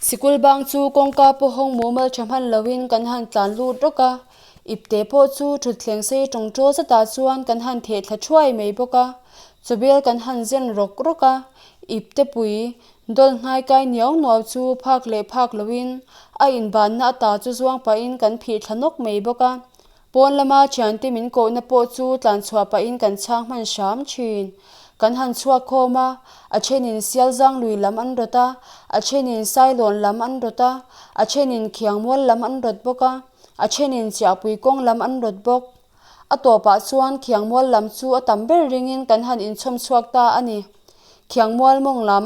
Sikul bang chu kawngka pawh hawng mumal tha hman loin kan han tlan lut rawk a, ipte pawh chu thutthleng sei tawngtaw zatah chuan kan han theh thla thuai mai bawk a, chawbel kan han zen rawk rawk a, ipte pui dawl hnai kai niau nuau chu phak leh phak loin a inbanna ata chu zuang pahin kan phih thla nawk mai bawk a. Pawn lama thiante min kohna pawh chu tlan chhuah pahin kan chhang hman hram thin. Kan han chhuak khawm a, a thenin Sialzang lui lam an rawt a, a thenin Sailawn lam an rawt a, a thenin Khiangmual lam an rawt bawk a, a thenin Chiahpui kawng lam an rawt bawk. A tawpah chuan Khiangmual lam chu a tam ber ringin kan han inchhawm chhuak ta a ni. Khiangmual mawng lam,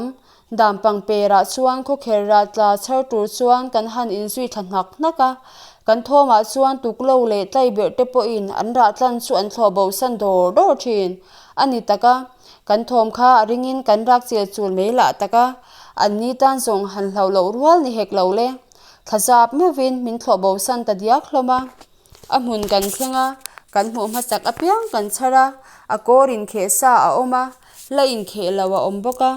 Dampang perah chuan khawkher rah tla chhar tur chuan kan han inzui thla hnak hnak a, kan thawmah chuan tuklo leh tlaiberh te pawhin an rah tlan chu an thlawh bo san dawr dawr thin a ni tak a, kan thawm kha a ringin kan rak chel chul mai lah tak a, an ni tan zawng han hlauh loh rual ni hek lo le. Thla zap meuhin min thlawh bo san ta diak hlawm a. A hmun kan thleng a, kan hmuh hmasak apiang kan chhar a, a kawr inkheh sa a awm a, la inkheh lo a awm bawk a.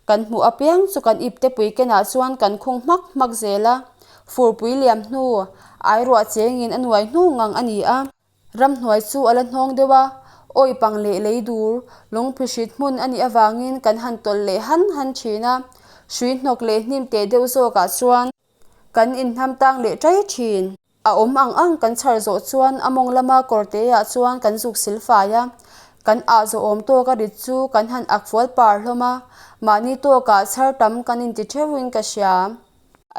Kan hmuh apiang chu kan ipte pui kenah chuan kan khung hmak hmak zel a, furpui liam hnu ai ruah chengin a nuai hnu ngang a ni a. Ramhnuai chu a la hnawng deuh a, awi pang leh lei dur, lungphihrit hmun a nih avangin kan han tawlh leh han han thin a, hrui hnawk leh hnim teh deuh zawkah chuan kan inhnam tang leh tai thin. A awm ang ang kan chhar zawh chuan a mawng lama kawrte ah chuan kan zuk sil fai a, kan ah zawh awm tawk a rit chu kan han ak fual par hlawm a, mahni tawkah chhar tam kan inti theuhin ka hria.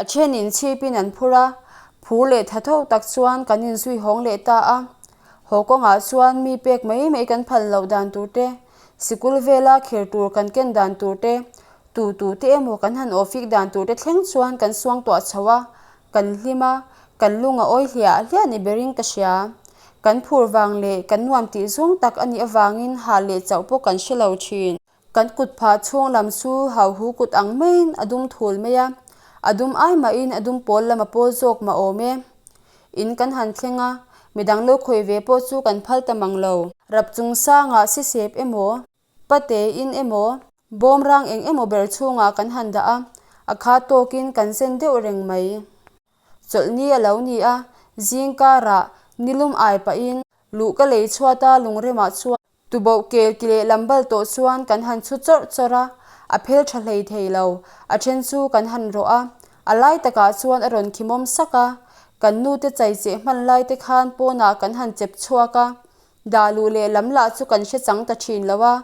A thenin chhipin an phur a, phur leh tha tho tak chuan kan inzui hawng leh ta a. Haw kawngah chuan mi pek mai mai kan phal loh dan tur te, sikul vela kher tur kan ken dan tur te, tu tu te emaw kan han awhfik dan tur te thleng chuan kan suangtuah chho a, Kan hlim a, kan lung a awi hliah hliah ni berin ka hria. Kan phur vang leh kan nuam tih zawng tak a nih avangin hah leh chauh pawh kan hre lo thin. Kan kut phah chhung lam chu hauhu kut ang maiin a dum thul mai a, a dum ai mahin a dum pawl lam a pawl zawk mah awm e. In kan han thleng a, midang lo khawih ve pawh chu kan phal ta mang lo. Rap chung sangah sisep emaw, Pate in emaw, bawm rang eng emaw ber chhungah kan han dah a, a kha tawkin kan zen deuh reng mai. Chawlhni a lo ni a, zing karah nilum ai pahin luh ka lei chhuat a lungremah chuan tuboh kel ki leh lam bal tawh chuan kan han chhu chawrh chawrh a, a phel tha hlei thei lo, a then chu kan han rawh a, a lai takah chuan a rawn khimawm sak a, kan nute chaicheh hman lai te khan pawnah kan han chep chhuak a, Dah luh leh lam lah chu kan hre chang ta thin lo a,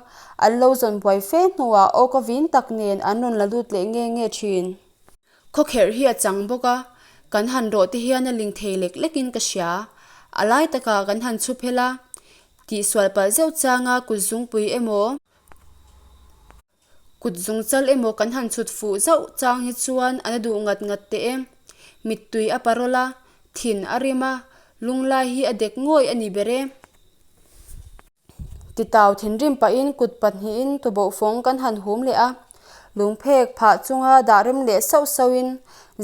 an lo zawn buai fe hnuah aw ka vin tak nen an rawn la lut leh nge nge thin. Khawkherh hi a chang bawk a, kan han rawh te hian a ling thei lek lekin ka hria. A lai takah kan han chhu phel a, tihsual palh zeuh changa kut zungpui emaw, Kut zung chal emaw kan han chhut fuh zauh chang hi chuan a na duh ngat ngat teh e. Mittui a parawl a, thin a rim a, lunglai hi a dek ngawih a ni ber e. Titau thinrim pahin kut pahnihin tuboh fawng kan han hum leh a, lungphek phah chunga dah rem leh sauh sauhin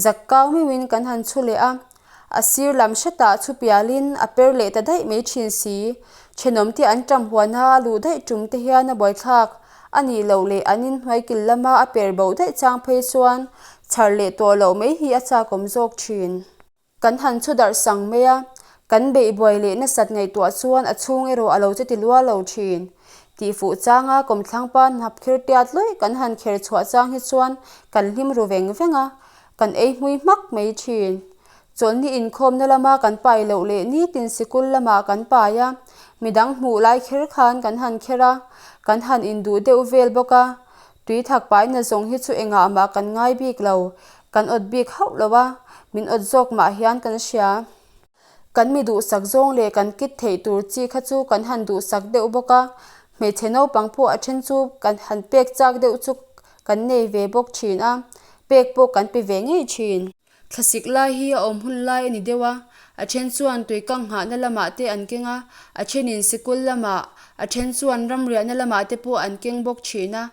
zak kau meuhin kan han chhu leh a, A sir lam hretah chu pialin a per leh ta daih mai thin si. Thenawmte an ṭam huana a luh daih ṭum te hian a buaithlak a nih loh leh an inhnuai kil lama a per bo daih chang phei chuan chhar leh tawh loh mai hi a chakawm zawk thin. Kan han chhu darh sang mai a, kan beih buai leh nasat ngaihtuah chuan a chhung erawh a lo che ti lua lo thin. Tihfuh changa kawmthlangpa hnap khir tiat lawih kan han kher chhuah chang hi chuan kan hlim ru veng veng a, Kan ei hmui hmak mai thin. Chawlhni inkhawmna lama kan pai loh leh nitin sikul lamah kan pai a, midang hmuh lai kher khan kan han kher a, kan han induh deuh vel bawk a. Tui thak paina zawng hi chu engah mah kan ngai bik lo, kan awt bik hauh lo a, min awt zawk mah hian kan hria. Kan mi duhsak zawng leh kan kit theih tur chi kha chu kan han duhsak deuh bawk a, hmeichhe naupang pawh a then chu kan han pek chak deuh chu kan nei ve bawk thin a, pek pawh kan pe ve ngei thin. Thlasik lai hi a awm hun lai a ni deuh a, a then chuan tuikang nghahna lamah te an keng a, a thenin sikul lamah, a then chuan ramriahna lamah te pawh an keng bawk thin a,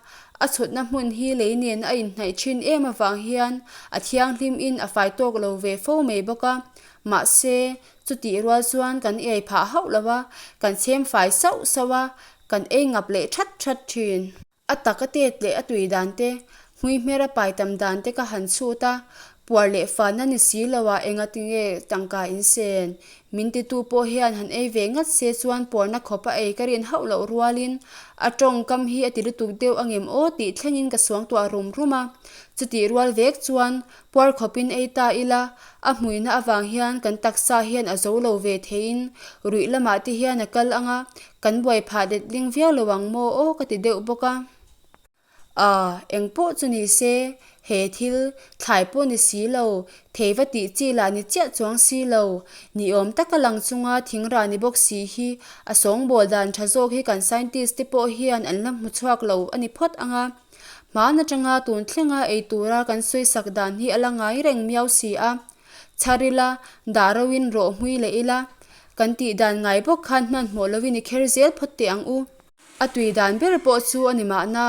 a chhutna hmun hi lei nen a inhnaih thin em avang hian a thianghlim in a fai tawk lo ve fo mai bawk a, Mahse, chutih rual chuan kan ei phah hauh lo a, kan chhem fai sauh sauh a, kan ei ngap leh that that thin. A tak a tet leh a tui dan te, hmui hmer a pai tam dan te ka han chhut a, Puar leh fanna ni si loah engati nge tangka in sen? Min titu pawh hian han ei ve ngat se chuan puarna khawp a ei ka rin hauh loh rualin a tawngkam hi a ti lutuk deuh angem aw tih thlengin ka suangtuah rum rum a. Chutih rual vek chuan puar khawpin ei ta ila, a hmuihna avang hian kan taksa hian a zo lo ve theiin ruih lamah te hian a kal ang a, kan buai phah letling viau lo ang maw aw ka ti deuh bawk a. A, eng pawh chu ni se, he thil, thlai pawh ni si lo, thei va tih chi lah ni chiah chuang si lo, ni awm taka lang chunga thing rah ni bawk si hi a sawngbawl dan tha zawk hi kan scientist te pawh hian an la hmu chhuak lo a ni phawt ang a. Hmaan atanga tun thlenga ei tura kan sawisak dan hi a la ngai reng miau si a. Chhar ila, dah roin rawh hmui leh ila, kan tih dan ngai bawk khan hmanhmawh lovin i kher zel phawt teh ang u. A tui dan ber pawh chu a ni mahna.